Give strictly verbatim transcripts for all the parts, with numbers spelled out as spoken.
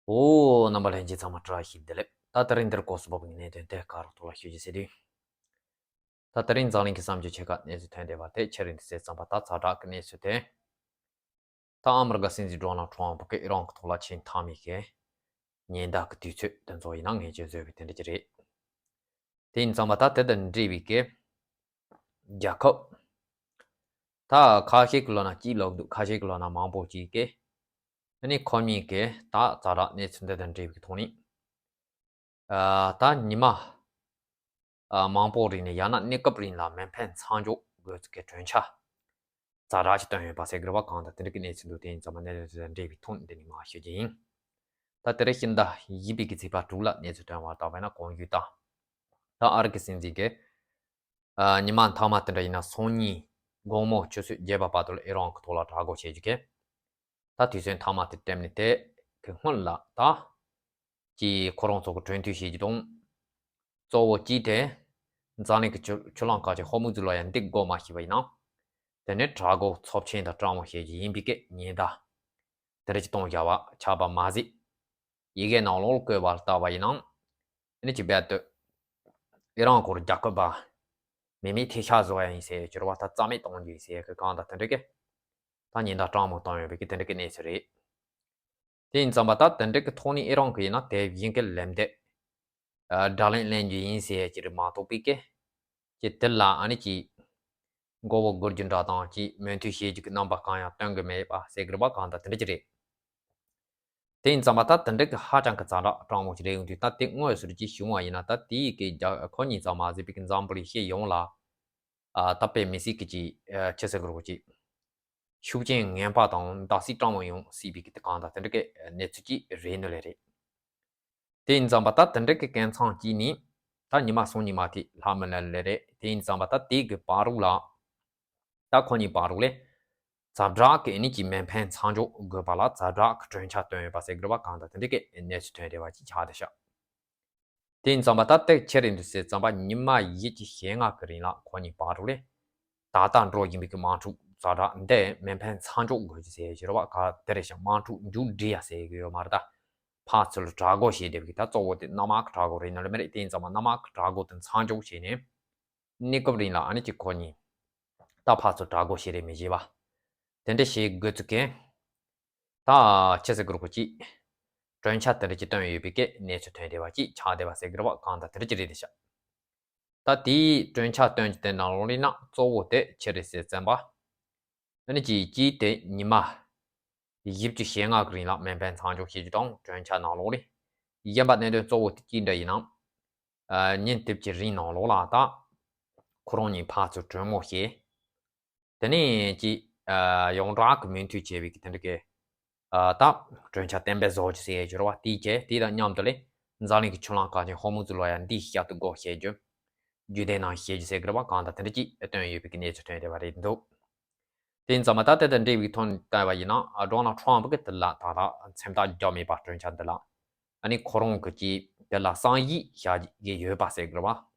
ཨོ། རྣམ་པ་ལྷན་རྒྱས་ཚང་མ་བཀྲ་ཤིས་བདེ་ལེགས། ད་དེ་རིང་འདིར་སྐོར་སུ་བབས་པའི་གནད་དོན་དེ་ག་རུ་ཐོག་ལ་ཞུ་རྒྱུ་ཟེར་དུས། ད་དེ་རིང་འཛམ་གླིང་གི་བསམ་སྤྱོད་ཆེ་ཁག་གནས་ཚུལ་ཐོན་བསྡད་པ་དེ་ཕྱི་རིམ་དུ་གསལ་ཙམ་པ་ད་ཛ་དྲག་གི་གནས་ཚུལ་དེ། ད་ཨ་མི་རི་ཀ་སྲིད་འཛིན་ཌོ་ནལ་ཊམ་ཕུ་གིས་ཨི་རན་གྱི་ཐོག་ལ་ཆེས་མཐའ་མའི་གི་ཉེན་བརྡ་གི་དུས་ཚོད་དེ་ཚོ་ཡིན་ན་ངེས་ཅན་བཟོས་པའི་དེ་འདྲ་ཅིག་རེད། དེ་ཡིན་ཙང་པ་ད་དེ་དང་འབྲེལ་བའི་གི་རྒྱལ་ཁབ། ད་ཁ་ཤས་ཀྱི་ལོ་ན་གཅིག་ལོག་འདུག་ཁ་ཤས་ཀྱི་ལོ་ན་མང་པོ་ཅིག་གིས། ཨ་ནི་ཁོ་གཉིས་ཀྱིས་ད་ཛ་དྲག་གནས་ཚུལ་འདི་དང་འབྲེལ་བའི་ཐོག་ནས། ཨ། ད་ཉི་མ་ཨ་མང་པོ་རིང་ནས་ཡང་ན་གནས་སྐབས་རིང་ལ་མེ་འཕེན་མཚམས་འཇོག་དགོས་ཚུལ་གྱི་གྲོས་འཆར་ཛ་དྲག་ཅིག་བཏོན་ཡོད་པ་ཟེར་གྱི་རེད་པ། གང་ལྟར་དེ་འདྲ་གི་གནས་ཚུལ་འདུག་དེ་ཡིན་ཙང་མ་གནས་ཚུལ་དང་འབྲེལ་བའི་ཐོག་ནས་འདི་ནས་མར་ཞུ་རྒྱུ་ཡིན། ད་དེ་རིང་ཕྱི་ཟླ་བཞི་པའི་གི་ཚེས་པ་དྲུག་ལ་གནས་ཚུལ་ཐོན་པ་ལྟར་བས་ན་གོང་ཞུས་ལྟར། ད་ཨ་རི་གི་སྲིད་འཛིན་གྱིས། ཨ། ཉི་མ་མཐའ་མ་དེ་འདྲ་ཡིན་ན་སང་ཉིན་དགོང་མོ་ཆུ་ཚོད་བརྒྱད་པ་བར་དུ་ལ་ཨི་རན་གྱི་ཐོག་ལ་དྲག་རྒོལ་བྱེད་རྒྱུ་གི། ད་དུས་ཚོད་མཐའ་མ་དེ་སྤྲད་ནས་དེ་གི་སྔོན་ལ་ད་ཀྱི་ཁོ་རང་ཚོ་གི་གྲོས་མཐུན་བྱེད་རྒྱུ་དང་། གཙོ་བོ་གཅིག་དེ། འཛམ་གླིང་གི་ཆུ་ཆུ་གླིང་ག་ཅིག་ཧོར་མུ་ཛི་ལོ་ཡ་འདི་སྒོ་མ་ཕྱེ་བ་ཡིན་ན། དེ་ནས་དྲག་རྒོལ་ཚབས་ཆེན་དང་དྲག་མོ་བྱེད་རྒྱུ་ཡིན་པའི་སྐད་ཉེན་བརྡ། དེ་འདྲ་ཅིག་གཏོང་བཞག་པ་ཆགས་པ་མ་ཟད། ཡི་གེ་ནང་ལོགས་བཀོད་པ་ལྟ་བ་ཡིན་ན། ཨ་ནི་ཅི་རྦད་དེ། ཨི་རན་ཁོ་རང་རྒྱལ་ཁབ་པ། མི་མེད་ཐེ་ཤ་བཟོ་ཡ་ཡིན་ཟེར་གྱི་རེད་པ། ད་རྩ་མེད་གཏོང་རྒྱུ་ཡིན་ཟེར་གྱི་གང་ལྟར་དེ་འདྲ་གི། ད་ཉེན་བརྡ་དྲག་མོ་བཏང་ཡོད་པའི་གི་དེ་འདྲ་གི་གནས་ཚུལ་རེད། དེ་ཡིན་ཙང་པ་ད་དེ་འདྲ་གི་ཐོག་ནས་ཨི་རན་གི་ཡིན་ན་དེ་བཞིན་གི་ལན་འདེབས། ཨ། དགྲ་ལན་ལེན་རྒྱུ་ཡིན་ཟེར་གྱི་རེད་མ་གཏོགས་པའི་གི། ཅི་དེ་ལ་ཨ་ནི་ཅི། མགོ་བོ་སྒུར་རྒྱུ་འདྲ་དང་ཅི་མོས་མཐུན་བྱེད་རྒྱུ་གི་རྣམ་པ་གང་ཡང་སྟོན་གི་མེད་པ་ཟེར་གི་རེད་པ། གང་ལྟར་དེ་འདྲ་ཅིག་རེད། དེ་ཡིན་ཙང་མ་ད་དེ་འདྲ་གི་ཧ་ཅང་གི་ཛ་དྲག་དྲག་མོ་ཞིག་རེད་ཡོང་དུས། ད་དེ་དངོས་སུ་ཅིག་བྱུང་བ་ཡིན་ན་ད་དེ་ཡི་གི་རྒྱ་ཁོ་གཉིས་ཙམ་མ་ཟད་པའི་གི་འཛམ་བུ་གླིང་སྤྱི་ཡོངས་ལ། ཨ། ད་དཔེ་མི་སྲིད་གི་ཅིག་ཨ། ཆི་ཟེར་གི་རེད་གོ་ཅིག་ཤུགས་རྐྱེན་ངན་པ་དང་འདག་སྲིད་དྲག་མོ་ཡོང་སྲིད་པའི་གི་དེ་གང་ལྟར་དེ་འདྲ་གི་གནས་ཚུལ་ཅིག་རེད་ནི་ལས་རེད། དེ་ཡིན་ཙང་པ་ད་དེ་འདྲ་གི་སྐད་མཚམས་ཅིག་ནས་ད་ཉི་མ་སང་ཉིན་མ་དེ་ལྷག་མི་ལ་ལས་རེད། དེ་ཡིན་ཙང་པ་ད་དེ་གི་བར་རུ་ལ། ད་ཁོ་གཉིས་བར་རུ་ལས། ཛ་དྲག་གི་ཨ་ནི་ཅི་མེ་འཕེན་མཚམས་འཇོག་དགོས་པ་ལ་ཛ་དྲག་གི་གྲོས་འཆར་བཏོན་ཡོད་པ་ཟེར་གི་རེད་པ། གང་ལྟར་དེ་འདྲ་གི་གནས་ཚུལ་ཐོན་བསྡད་པ་ཅིག་ཆགས་བསྡད་ཤག་དེ་ཡིན་ཙང་པ་ད་ལྟ་ཕྱི་རིམ་དུ་ཟེར་ཙམ་པ་ཉི་མ་བཞི་བཅུ་ཞེ་ལྔ་གི་རིང་ལ་ཁོ་གཉིས་བར་དུ་ལས། ད་ལྟ་འགྲོ་བཞིན་པའི་གི་དམག་འཁྲུག་ཛ་དྲག་འདི་མེ་འཕེན་མཚམས་འཇོག་དགོས་རྒྱུ་ཟེར་གྱི་རེད་པ། ག་དེ་རེད་ཤག་དམག་འཁྲུག་མཇུག་སྒྲིལ་ཡ་ཟེར་གི་ཡོད་མ་རེད་ད། ཕར་ཚུར་དྲག་རྒོལ་བྱས་བསྡད་པའི་གི་ད་གཙོ་བོ་དེ་གནམ་དམག་གི་དྲག་རྒོལ་རེད་ནི་ལས་མ་རེད། དེ་ཡིན་ཙང་མ་གནམ་དམག་གི་དྲག་རྒོལ་དེ་མཚམས་འཇོག་བྱས་ནས། གནས་སྐབས་རིང་ལ་ཨ་ནི་ཅིག་ཁོ་གཉིས། ད་ཕར་ཚུར་དྲག་རྒོལ་བྱེད་རེས་མི་བྱེད་པ། དེ་འདྲ་བྱེད་དགོས་ཚུལ་གྱི། ད་ཆི་ཟེར་དགོས་རེད་གོ་ཅིག་གྲོས་འཆར་དེ་འདྲ་ཅིག་བཏོན་ཡོད་པའི་སྐད་གནས་ཚུལ་ཐོན་བསྡད་པ་ཅིག་ཆགས་བསྡད་པ་ཟེར་གི་རེད་པ། གང་ལྟར་དེ་འདྲ་ཅིག་རེད་བསྡད་ཤག་ད་དེའི་གྲོས་འཆར་བཏོན་རྒྱུ་དེ་ནང་ལོགས་ལ་ན་གཙོ་བོ་དེ་ཆི་རེད་ཟེར་ཙམ་པ། ཨ་ནི་ཅིག་གཅིག་དེ་ཉི་མ་བཞི་བཅུ་ཞེ་ལྔ་གི་རིང་ལ་མེ་འཕེན་མཚམས་འཇོག་བྱེད་རྒྱུ་དང་གྲོས་འཆར་ནང་ལོགས་ལས། གཞན་པ་གནད་དོན་གཙོ་བོ་དེ་གཅིག་འདྲ་ཡིན་ན། ཨ། ཉིན་དེབ་ཀྱི་རིང་ནང་ལོགས་ལ་ད། ཁོ་རང་གཉིས་ཕར་ཚུར་གྲོས་མོལ་བྱས། དེ་ནས་ཅིག་ཨ། ཡོངས་གྲགས་ཀྱི་མོས་མཐུན་བྱས་པའི་གི་དེ་འདྲ་གི། ཨ། ད་གྲོས་འཆར་གཏན་འབེབས་བཟོ་རྒྱུ་ཟེར་ཡས་ཀྱི་རེད་པ། དེའི་རྗེས་དེ་དང་མཉམ་དུ་ལས་འཛམ་གླིང་གི་ཆུ་གླིང་ག་ཅིག་ཧོར་མུ་ཛི་ལོ་ཡ་འདིའི་ཤར་དུ་སྒོ་ཕྱེ་རྒྱུ། རྒྱུད་སྡེ་ནང་བྱེད་རྒྱུ་ཟེར་གི་རེད་པ། གང་ལྟར་དེ་འདྲ་ཅིག་བཏོན་ཡོད་པའི་གི་གནས་ཚུལ་ཐོན་བསྡད་པ་རེད་འདུག་དེ་ཡིན་ཙང་མ་ད་དེ་དང་འབྲེལ་བའི་ཐོག་ནས་བལྟས་པ་ཡིན་ན། ཨ། ཌོ་ནལ་ཊམ་ཕུ་གིས་དེ་ལ་ད་ལྟ་མཚན་རྟགས་བརྒྱབ་མེད་པ། གྲོས་འཆར་འདི་ལ། ཨ་ནི་ཁོ་རང་གི་ཅིག་དེ་ལ་བསམ་གཞིག་བྱ་གི་ཡོད་པ་ཟེར་གི་རེད་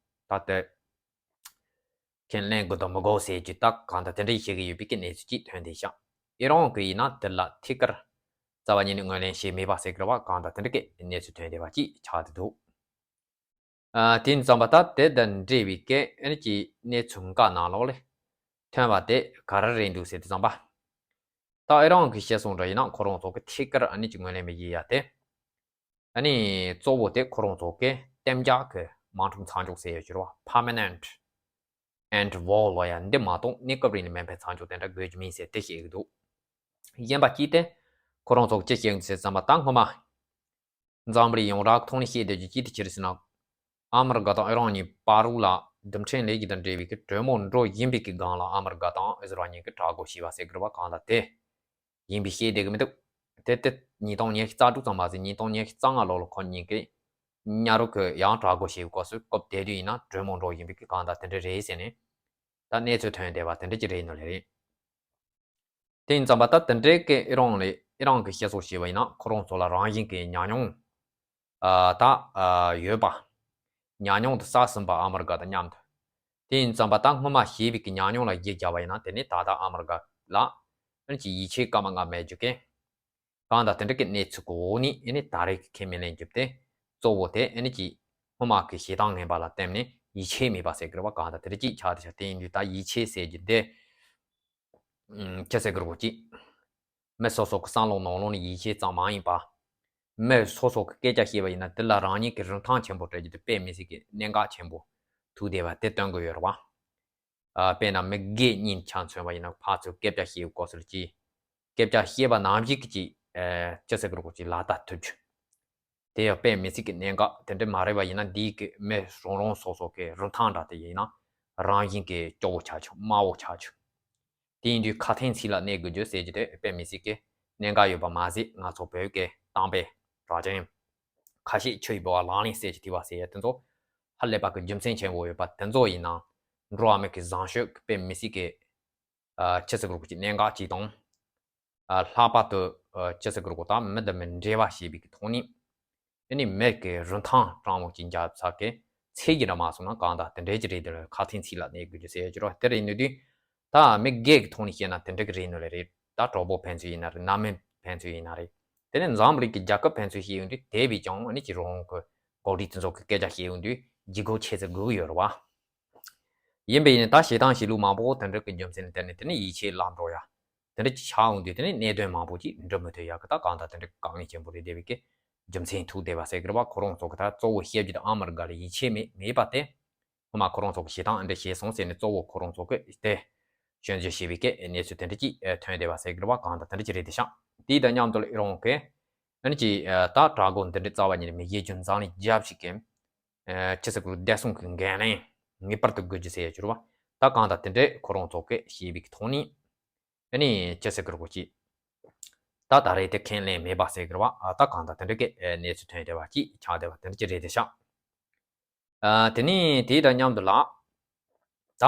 པ། ད་དེ་ཁས་ལེན་དགོས་དང་མི་དགོས་ཟེར་གྱི་ད་གང་ལྟར་དེ་འདྲ་བྱེད་ཀྱི་ཡོད་པའི་གི་གནས་ཚུལ་ཅིག་ཐོན་བསྡད་ཤག་ཨི་རན་གྱིས་ཡིན་ན་དེ་ལ་ཐད་ཀར་རྩ་བ་ཉིད་ནས་ངོས་ལེན་བྱས་མེད་པ་ཟེར་གི་རེད་པ། གང་ལྟར་དེ་འདྲ་གི་གནས་ཚུལ་ཐོན་བསྡད་པ་ཅིག་ཆགས་བསྡད་འདུག་ཨ། དེ་ཡིན་ཙང་པ་ད་དེ་དང་འབྲེལ་བའི་གི་ཨ་ནི་ཅིག་གནས་ཚུལ་འགའ་ནང་ལོགས་ལས་ཐོན་པ་དེ་ག་རེ་རེད་འདུག་ཟེར་དུས་ཙམ་པ། ད་ཨི་རན་གྱིས་བཤད་སོང་འདྲ་ཡིན་ན་ཁོ་རང་ཚོ་གིས་ཐད་ཀར་ཨ་ནི་ཅིག་ངོས་ལེན་མི་བྱེད་ཡ་དེ། ཨ་ནི་གཙོ་བོ་དེ་ཁོ་རང་ཚོ་གིས་གཏན་འཇགས་ཀྱི་དམག་འཁྲུག་མཚམས་འཇོག་ཟེར་ཡ་ཅིག་རེད་པ། Permanent End War ལབ་ཡ་འདི་མ་གཏོགས་གནས་སྐབས་རིང་ལ་མེ་འཕེན་མཚམས་འཇོག་དེ་འདྲ་དགོས་ཀྱི་མིན་ཟེར་དེ་བཤད་ཀྱི་འདུག་གཞན་པ་གཅིག་དེ་ཁོ་རང་ཚོ་གིས་ཅི་བཤད་ཀྱི་འདུག་ཟེར་ཙམ་པ། ད་སྔོན་མ་འཛམ་བུ་གླིང་ཡོངས་གྲགས་ཐོག་ནས་བཤད་བསྡད་རྒྱུ་གཅིག་དེ་ཅི་རེད་ཟེར་ན། ཨ་མི་རི་ཀ་དང་ཨི་རན་གཉིས་བར་དུ་ལ་རྡུལ་ཕྲན་ལས་འགུལ་དང་འབྲེལ་བའི་གི་གྲོས་མོལ་འགྲོ་བཞིན་པའི་གི་སྒང་ལ་ཨ་མི་རི་ཀ་དང་ཨི་ཟི་རལ་གཉིས་ཀྱིས་དྲག་རྒོལ་བྱས་པ་ཟེར་གི་རེད་པ། གང་ལྟར་དེ་ཡིན་པའི་བཤད་བསྡད་གི་མི་འདུག་དེ་དེ་ཉིས་སྟོང་ཉི་ཤུ་རྩ་དྲུག་ཙམ་མ་ཟད་ཉིས་སྟོང་ཉི་ཤུ་རྩ་ལྔ་ལོ་ལ་ཁོ་གཉིས་ཀྱིས་ཉ་རོ་གི་ཡང་དྲག་རྒོལ་བྱེད་པའི་སྐབས་སུ་སྐབས་དེ་དུས་ཡིན་ན་གྲོས་མོལ་འགྲོ་བཞིན་པའི་གི་གང་ལྟར་དེ་འདྲ་རེད་ཟེར་ནས་ད་གནས་ཚུལ་ཐོན་བསྡད་པ་དེ་འདྲ་ཅིག་རེད་ནོ་ལེ་རེད། དེ་ཡིན་ཙམ་པ་ད་དེ་འདྲའི་གི་ཨི་རན་ལས་ཨི་རན་གྱིས་བཤད་སྲོལ་བྱས་པ་ཡིན་ན་ཁོ་རང་ཚོ་ལ་རང་བཞིན་གྱི་ཉམས་མྱོང་ཨ་ད་ཨ་ཡོད་པ། ཉམས་མྱོང་དེ་བསགས་ཟིན་པ་ཨ་མི་རི་ཀ་དང་མཉམ་དུ། དེ་ཡིན་ཙམ་པ་ད་སྔོན་མ་བྱས་པའི་གི་ཉམས་མྱོང་ལ་གཞི་བཞག་པ་ཡིན་ན་དེ་ནི་ད་ལྟ་ཨ་མི་རི་ཀ་ལ་ཨ་ནི་ཅིག་ཡིད་ཆེས་སྐར་མ་ལྔ་མེད་རྒྱུ་གི། གང་ལྟར་དེ་འདྲ་གི་གནས་ཚུལ་གྱི་འོག་ནས་ཨ་ནི་ད་རེས་ཀྱི་ཁས་མི་ལེན་རྒྱུ་དེ་གཙོ་བོ་དེ་ཨ་ནི་ཅིག་སྔོན་མ་གི་ཞེ་སྡང་ངན་པ་ལ་བརྟེན་ནས་ཡིད་ཆེས་མེད་པ་ཟེར་གི་རེད་བ། གང་ལྟར་དེ་འདྲ་ཅིག་ཆགས་དེ་ཆགས། དེ་ཡིན་དུས་ད་ཡིད་ཆེས་ཟེར་རྒྱུ་དེ་ཅི་ཟེར་གི་རེད་གོ་ཅིག་མི་སོ་སོ་གི་བསམ་བློ་ནང་ལོགས་ནས་ཡིད་ཆེས་ཙམ་མ་ཡིན་པ། མི་སོ་སོ་གི་སྐད་ཆ་བཤད་པ་ཡིན་ན་དེ་ལ་རང་ཉིད་ཀྱི་རིན་ཐང་ཆེན་པོ་སྤྲད་རྒྱུ་དེ་དཔེ་མི་སྲིད་ཀྱི་གནད་འགག་ཆེན་པོ་ཐུག་བསྡད་པ་དེ་སྟོན་གི་ཡོད་རེད་བ། ཨ་དཔེར་ན་མི་སྒེར་གཉིས་ཆ་མཚོན་པ་ཡིན་ན་ཕར་ཚུར་སྐད་ཆ་བཤད་སྐབས་སུ་ཅིག་སྐད་ཆ་བཤད་པ་ནམ་ཞིག་གི་ཅིག་ཨ་ཅི་ཟེར་གི་རེད་གོ་ཅིག་ལག་བསྟར་ཐུབ་རྒྱུ། དེ་ཡང་དཔེ་མི་སྲིད་ཀྱི་གནད་འགག་དེ་འདྲ་མ་རེད་པ་ཡིན་ན། འདིའི་གི་མི་རང་རང་སོ་སོ་གི་རིན་ཐང་འདྲ་དེ་ཡིན་ན་རང་བཞིན་གྱི་སྐྱོ་བོ་ཆགས་ཆོག་དམའ་བོ་ཆགས་ཆོག་དེ་ཡིན་དུས་ཁ་དན་ཚིག་ལ་གནས་དགོས་རྒྱུ་ཟེར་རྒྱུ་དེ་དཔེ་མི་སྲིད་ཀྱི་གནད་འགག་ཡོད་པ་མ་ཟད། ང་ཚོ་བོད་ཀྱི་གཏམ་དཔེ་གྲགས་ཅན་ཁ་བཤད་ཆུ་ཡི་ལྦུ་བ་ལག་ལེན་གསེར་གྱི་ཐིགས་པ་ཟེར་ཡ་དེ་ཚོ་ཧ་ལས་པ་གི་རྒྱུ་མཚན་ཆེན་པོ་ཡོད་པ་དེ་ཚོ་ཡིན་ན། འགྲོ་བ་མི་གི་བཟང་སྤྱོད་ཀྱི་དཔེ་མི་སྲིད་ཀྱི་ཨ་ཅི་ཟེར་དགོས་རེད་གོ་ཅིག་གནད་འགག་ཅིག་དང་། ཨ་ལྷག་པར་དུ་ཨ་ཅི་ཟེར་དགོས་རེད་གོ་ད་མི་དང་མི་འབྲེལ་བ་བྱེད་པའི་གི་ཐོག་ནས་ཨ་ནི་མི་གི་རིན་ཐང་སྤྲང་མོ་ཅིག་འཇགས་ཚར་གི་ཚད་ཀྱི་འདྲ་མ་སོང་ན། གང་ལྟར་དེ་འདྲའི་ཅིག་རེད། དེ་ལ་ཁ་དན་ཚིག་ལ་གནས་དགོས་རྒྱུ་ཟེར་ཡ་ཅིག་རེད་བ། དེ་རེད་ནི་དུས་ད་མི་སྒེར་གྱི་ཐོག་ནས་བཤད་ན་དེ་འདྲ་གི་རེད་ནོ་ལེ་རེད། ད་གྲོགས་པོ་ཕན་ཚུན་ཡིན་ན་རེད། རྣམ་སྨིན་ཕན་ཚུན་ཡིན་ན་རེད། དེ་ནས་འཛམ་བུ་གླིང་གི་རྒྱལ་ཁབ་ཕན་ཚུན་བཤད་ཡོང་དུས་དེ་བས་ཀྱང་ཨ་ནི་ཅིག་རང་གི་འགོ་ཁྲིད་དེ་ཚོ་གི་སྐད་ཆ་བཤད་ཡོང་དུས་ལྗིད་ཁོག་ཆེ་ཙམ་དགོས་ཀྱི་ཡོད་རེད་བ། ཡིན་པ་ཡིན་ནའི་ད་ཞེ་སྡང་ཞེ་ལུགས་མང་པོ་དེ་འདྲ་གི་རྒྱུ་མཚན་ལ་བརྟེན་ནས་དེ་ནས་ཡིད་ཆེས་ལྷག་འགྲོ་ཡ། དེ་འདྲ་ཅིག་ཆགས་འོང་དུས་དེ་ནས་གནད་དོན་མང་པོ་ཅིག་འགྲུབ་མི་ཐུབ་ཡ་གི་ད་གང་ལྟར་དེ་འདྲ་གི་དཀའ་ངལ་ཆེན་པོ་རེད་བསྡད་པའི་གི་རྒྱུ་མཚན་ཐུག་བསྡད་པ་ཟེར་གི་རེད་བ། ཁོ་རང་ཚོ་གི་ད་གཙོ་བོ་བཤད་རྒྱུ་དེ་ཨ་མི་རི་ཀ་ལ་ཡིད་ཆེས་མེད་མེད་པ་དེ། ཁོ་མ་ཁོ་རང་ཚོ་གི་ཞེ་སྡང་འདི་བྱས་སོང་ཟེར་ནས་གཙོ་བོ་ཁོ་རང་ཚོ་གི་དེ་སྐྱོན་བརྗོད་བྱས་པའི་གི་གནས་ཚུལ་དེ་འདྲ་ཅིག་ཐོན་བསྡད་པ་ཟེར་གི་རེད་བ། གང་ལྟར་དེ་འདྲ་ཅིག་རེད་དེ་ཤག་དེ་དང་མཉམ་དུ་ལ་ཨི་རང་གི་ཨ་ནི་ཅིག་ད་དྲ་འགོ་འདི་འདྲ་རྩ་བ་ཉིད་ནས་མི་བཤད་རྒྱུ་འཛམ་གླིང་རྒྱབ་ཞིག་གི་ཨ་ཅི་ཟེར་དགོས་རེད། བདེ་སྲུང་གི་འགན་ལེན་ངེས་པར་དུ་དགོས་རྒྱུ་ཟེར་ཡ་ཅིག་རེད་བ། ད་གང་ལྟར་དེ་འདྲས་ཁོ་རང་ཚོ་གིས་བཤད་པའི་གི་ཐོག་ནས་ཨ་ནི་ཅི་ཟེར་དགོས་རེད་གོ་ཅིག་ད་ད་རེས་དེ་ཁས་ལེན་མེད་པ་ཟེར་གི་རེད་བ། ཨ་ད་གང་ལྟར་དེ་འདྲས་གི་ཨ་གནས་ཚུལ་ཐོན་བསྡད་པ་ཅིག་ཆགས་བསྡད་པ་དེ་འདྲ་ཅིག་རེད་དེ་ཤག་ཨ་དེ་ནས་དེ་དང་མཉམ་དུ་ལ་ད།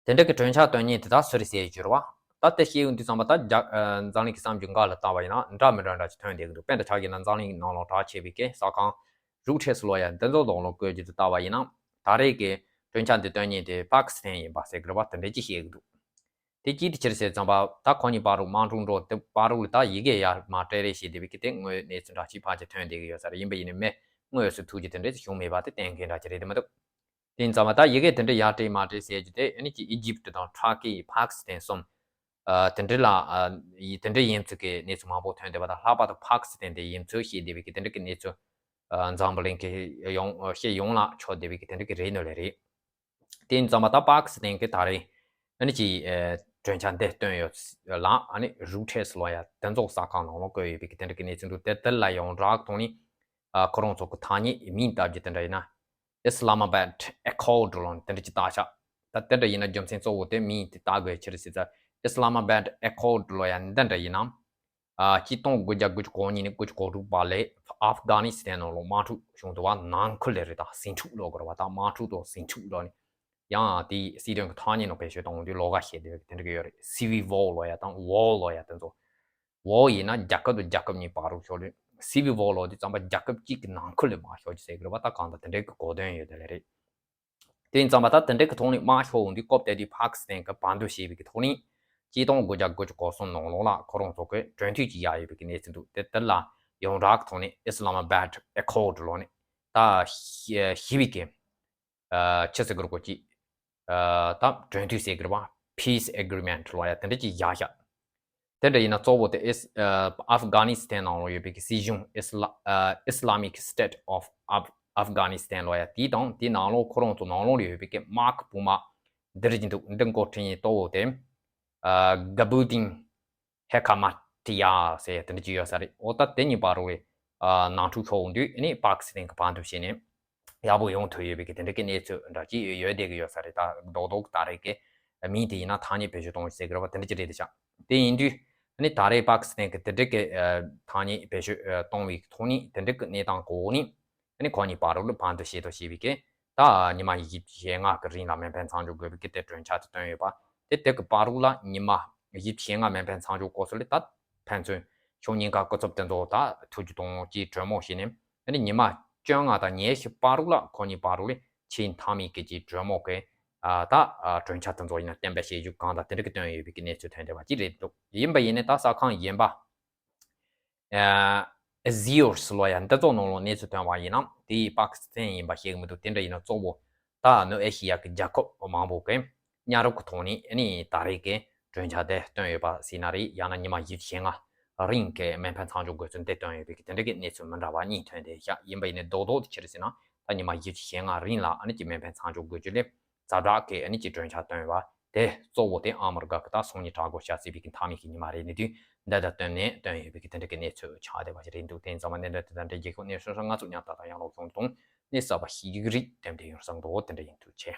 དེ་འདྲ་གི་གྲོས་འཆར་བཏོན་མཁན་དེ་དག་སུ་རེད་ཟེར་གྱི་རེད་བ། ད་དེ་བཤད་ཡོང་དུས་ཙམ་པ་ད་རྒྱ་ཨ་འཛམ་གླིང་གི་བསམ་རྒྱུ་འགའ་ལ་བལྟས་པ་ཡིན་ན་འདྲ་མི་འདྲ་འདྲ་ཅིག་ཐོན་བསྡད་ཀྱི་འདུག་དཔེར་ན་ཆ་བཞག་ན་འཛམ་གླིང་ནང་ལོགས་གྲགས་ཆེ་བའི་གི་གསར་ཁང་རུ་ཊར་སི་ལབ་ཡ་འདི་ཚོ་ནང་ལོགས་བཀོད་རྒྱུ་དེ་བལྟས་པ་ཡིན་ན། ད་རེས་ཀྱི་གྲོས་འཆར་འདི་བཏོན་མཁན་དེ་པ་ཀི་སི་ཐན་ཡིན་པ་ཟེར་གྱི་རེད་བ། དེ་འདྲ་ཅིག་བཤད་ཀྱི་འདུག་དེ་ཅིའི་ཕྱིར་ཟེར་ཙམ་པ་ད་ཁོ་གཉིས་བར་དུ་དམག་འཁྲུག་འགྲོ་དེ་བར་དུ་ལ་ད་ཡི་གེ་ཡར་མར་སྤྲད་རེས་བྱས་བསྡད་པའི་གི་དེ་དངོས་གནས་ཚུལ་འདྲ་ཅིག་ཕལ་ཆེར་ཐོན་བསྡད་ཀྱི་ཡོད་ས་རེད། ཡིན་པ་ཡིན་ནའི་མི་དངོས་སུ་ཐུག་རྒྱུ་དེ་འདྲ་ཅིག་བྱུང་མེད་པ་དེ་གཏན་འཁེལ་འདྲ་ཅིག་རེད་དེ་མི་འདུག་དེ་ཡིན་ཙང་མ་ད་ཡི་གེ་དེ་འདྲ་ཡར་སྤྲད་མར་སྤྲད་ཟེར་རྒྱུ་དེ་ཨ་ནི་ཅིག་ཨི་ཇིབ་དང་ཐུར་ཀི་པ་ཀི་སི་ཐན་གསུམ། ཨ་དེ་འདྲ་ལ་ཨ་ཡི་དེ་འདྲ་ཡིན་ཚུལ་གྱི་གནས་ཚུལ་མང་པོ་ཐོན་བསྡད་པ་དང་། ལྷག་པར་དུ་པ་ཀི་སི་ཐན་དེ་ཡིན་ཚུལ་བཤད་བསྡད་པའི་གི་དེ་འདྲ་གི་གནས་ཚུལ་ཨ་འཛམ་བུ་གླིང་གི་ཡོངས་ཨ་སྤྱི་ཡོངས་ལ་ཁྱབ་བསྡད་པའི་གི་དེ་འདྲ་གི་རེད་ནོ་ལེ་རེད། དེ་ཡིན་ཙང་མ་ད་པ་ཀི་སི་ཐན་གི་ད་རེས་ཨ་ནི་ཅིག་ཨ་གྲོས་འཆར་འདི་བཏོན་ཡོད་ལ། ཨ་ནི་རུ་ཊར་སི་ལབ་ཡ་དེ་ཚོ་གསར་ཁང་ནང་ལོགས་བཀོད་ཡོད་པའི་གི་དེ་འདྲ་གི་གནས་ཚུལ་འདུག་དེ་དེ་ལ་ཡོངས་གྲགས་ཐོག་ནས་ཨ་ཁོ་རང་ཚོ་གི་ཐ་སྙད་མིང་བཏགས་རྒྱུ་དེ་འདྲ་ཡིན་ན། Islamabad Accord ལབ་ནས་དེ་འདྲ་ཅིག་བཏགས་ཤག་ད་དེ་འདྲ་ཡིན་ན་རྒྱུ་མཚན་གཙོ་བོ་དེ་མིང་དེ་བཏགས་དགོས་ཕྱིར་ཟེར་ཙང་། Islamabad Accord ལབ་ཡ་འདི་འདྲ་ཡིན་ན། ཨ་ཆིག་སྟོང་དགུ་བརྒྱ་དགུ་བཅུ་གོ་གཉིས་ནས་དགུ་བཅུ་གོ་དྲུག་བར་ལ་ཨབ་གྷ་ནི་སི་ཐན་ནང་ལོགས་དམག་འཁྲུག་བྱུང་འདུག་བ། ནང་ཁུལ་ལ་རེད། ད་ཟིང་འཁྲུག་ལབ་དགོས་རེད་བ། ད་དམག་འཁྲུག་དང་ཟིང་འཁྲུག་ལབ་ནས། ཡང་དེའི་སྲིད་དོན་གྱི་ཐ་སྙད་ནང་བེད་སྤྱོད་གཏོང་དུས་ལོགས་ཀ་བཤད་བསྡད་པའི་དེ་འདྲ་གི་ཡོད་རེད། Civil War ལབ་ཡ་དང་War ལབ་ཡ་དེ་ཚོ། War ཡིན་ན་རྒྱལ་ཁབ་དང་རྒྱལ་ཁབ་གཉིས་བར་དུ་ཤོར་རེད། Civil War ལབ་དུས་ཙམ་པ་རྒྱལ་ཁབ་གཅིག་གི་ནང་ཁུལ་ལ་མར་ཤོར་རྒྱུ་ཟེར་གི་རེད་བ། ད་གང་ལྟར་དེ་འདྲའི་གི་གོ་དོན་ཡོད་དེ་ལེ་རེད། དེ་ཡིན་ཙང་མ་ད་དེ་འདྲའི་གི་ཐོག་ནས་དམག་ཤོར་འོང་དུས་སྐབས་དེ་དུས་པ་ཀི་སི་ཐན་གི་བར་འདུམ་བྱས་པའི་གི་ཐོག་ནས་ཆིག་སྟོང་དགུ་བརྒྱ་དགུ་བཅུ་གོ་གསུམ་ནང་ལོགས་ལ་ཁོ་རང་ཚོ་གི་གྲོས་མཐུན་ཅིག་ཡར་ཡོད་པའི་གི་གནས་ཚུལ་འདུག་དེ་དེ་ལ་ཡོངས་གྲགས་གི་ཐོག་ནས་Islamabad Accord ལབ་ནས་ད་ཞི་བའི་གི་ཨ་ཆི་ཟེར་གི་རེད་གོ་ཅིག་ཨ་ད་གྲོས་མཐུན་ཟེར་གི་རེད་བ། Peace Agreement ལབ་ཡ་དེ་འདྲ་ཅིག་བཞག་བཞག་དེ་འདྲ་ཡིན་ན་གཙོ་བོ་དེ་ཨིས་ཨ་ཨབ་གྷ་ནི་སི་ཐན་ནང་ལོགས་ཡོད་པའི་གི་སྲིད་གཞུང་ཨིས་ལ་ཨ་Islamic State of Af- Afghanistan ལབ་ཡ་དེ་དང་། དེའི་ནང་ལོགས་ཁོ་རང་ཚོ་ནང་ལོགས་ལ་ཡོད་པའི་གི་དམག་གི་དཔུང་དམག་འདི་རིགས་ཀྱི་འདུག་འདི་འགོ་ཁྲིད་མཁན་གཙོ་བོ་དེ་ཨ་ག་བུ་ཏིན་ཧེ་ཁ་མ་ཏི་ཡ་ཟེར་ཡ་དེ་འདྲ་ཅིག་ཡོད་ས་རེད། འོ་ད་དེ་གཉིས་བར་རུ་ཨ་ནང་འཁྲུག་ཤོར་འོང་དུས་ཨ་ནི་པ་ཀི་སི་ཐན་གི་བར་འདུམ་བྱས་ནས་ཡག་པོ་ཡོང་ཐུབ་ཡོད་པའི་གི་དེ་འདྲ་གི་གནས་ཚུལ་འདྲ་ཅིག་ཡོད་བསྡད་གི་ཡོད་ས་རེད། ད་རྡོག་རྡོག་ད་རེས་གི་མིང་དེ་ཡིན་ན་ཐ་སྙད་བེད་སྤྱོད་གཏོང་ཟེར་གི་རེད་བ། དེ་འདྲ་ཅིག་རེད་དེ་ཤག་དེ་ཡིན་དུས་ཨ་ནི་ད་རེས་པ་ཀི་སི་ཐན་གི་དེ་འདྲ་གི་ཨ་ཐ་སྙད་བེད་སྤྱོད་ཨ་གཏོང་བའི་ཐོག་ནས་དེ་འདྲ་གི་གནས་སྟངས་གོ་ནས་ཨ་ནི་ཁོ་གཉིས་བར་རུ་ལ་བར་འདུམ་བྱེད་དོ་ཞེས་པའི་གི་ད་ཉི་མ་ཉི་ཤུ་ཞེ་ལྔ་གི་རིང་ལ་མེ་འཕེན་མཚམས་འཇོག་དགོས་པའི་གི་དེ་གྲོས་འཆར་དེ་བཏོན་ཡོད་པ། དེ་དེ་གི་བར་རུ་ལ་ཉི་མ་ཉི་ཤུ་ཞེ་ལྔ་མེ་འཕེན་མཚམས་འཇོག་སྐབས་སུ་ལ་ད་ཕན་ཚུན་ཕྱོགས་གཉིས་ཀ་སྐུ་ཚབ་དེ་ཚོ་ད་ཐུག་རྒྱུ་དང་ཅིག་གྲོས་མོལ་བྱས་ནས་ཨ་ནི་ཉི་མ་བཅོ་ལྔ་དང་ཉི་ཤུ་བར་རུ་ལ་ཁོ་གཉིས་བར་རུ་ལ་ཆེས་མཐའ་མའི་གི་ཅིག་གྲོས་མོལ་གི་ཨ་ད་ཨ་གྲོས་འཆར་དེ་ཚོ་ཡིན་ན་གཏན་འབེབས་བྱེད་རྒྱུ་གང་དང་དེ་འདྲ་གི་བཏོན་ཡོད་པའི་གི་གནས་ཚུལ་ཐོན་བསྡད་པ་ཅིག་རེད་འདུག་ཡིན་པ་ཡིན་ནའི་ད་གསར་ཁང་གཞན་པ་ ཨ་ཟི་ཡོར་སི་ལོ་ཡ་འདི་ཚོ་ནང་ལོགས་གནས་ཚུལ་ཐོན་པ་ཡིན་ན་དེ་ཡི་པ་ཀི་སི་ཐན་ཡིན་པ་ཤེས་ཀྱི་མི་འདུག་དེ་འདྲ་ཡིན་ན་གཙོ་བོ་ད་ནུབ་ཨེ་ཤི་ཡ་གི་རྒྱལ་ཁབ་མང་པོ་གི་ཉ་རོགས་ཀྱི་ཐོག་ནས་ཨ་ནི་ད་རེས་ཀྱི་གྲོས་འཆར་དེ་བཏོན་ཡོད་པ་ཟེར་ན་རེད། ཡང་ན་ཉི་མ་བཞི་བཅུ་ཞེ་ལྔ་རིང་གི་མེ་འཕེན་མཚམས་འཇོག་དགོས་ཚུལ་འདི་བཏོན་ཡོད་པའི་གི་དེ་འདྲ་གི་གནས་ཚུལ་མི་འདྲ་བ་གཉིས་ཐོན་བསྡད་ཤག་ཡིན་པ་ཡིན་ནའི་རྡོག་རྡོག་དེ་ཅི་རེད་ཟེར་ན་ད་ཉི་མ་བཞི་བཅུ་ཞེ་ལྔ་རིང་ལ་ཨ་ནི་ཀྱི་མེ་འཕེན་མཚམས་འཇོག་དགོས་རྒྱུ་ལས་ཛ་དྲག་གི་ཨ་ནི་ཀྱི་གྲོས་འཆར་བཏོན་ཡོད་པ་དེ་གཙོ་བོ་དེ་ཨ་མི་རི་ཀ་གི་ད་སང་ཉིན་དྲག་དགོས་ཤག་ཟེར་བའི་གི་མཐའ་མའི་གི་ཉི་མ་རེད། གནས་དུས་འདི་ལྟར་བཏོན་ནས་བཏོན་ཡོད་པའི་གི་དེ་འདྲ་གི་གནས་ཚུལ་ཆགས་བསྡད་པ་ཞིག་རེད་འདུག་དེ་ཡིན་ཙང་མ་གནད་འདྲ་དེ་དང་འབྲེལ་རྒྱལ་ཁབ་གནས་ཚུལ་སོགས་ང་ཚོ་ཉག་ཏག་ཏག་ཡང་ལོག་བྱུང་དང་གནས་གསར་པ་ཞིག་རིགས་དེ་འདྲ་ཡོང་བསམ་འདུག་དེ་འདྲ་ཡིན་ཐུགས་ཆེ།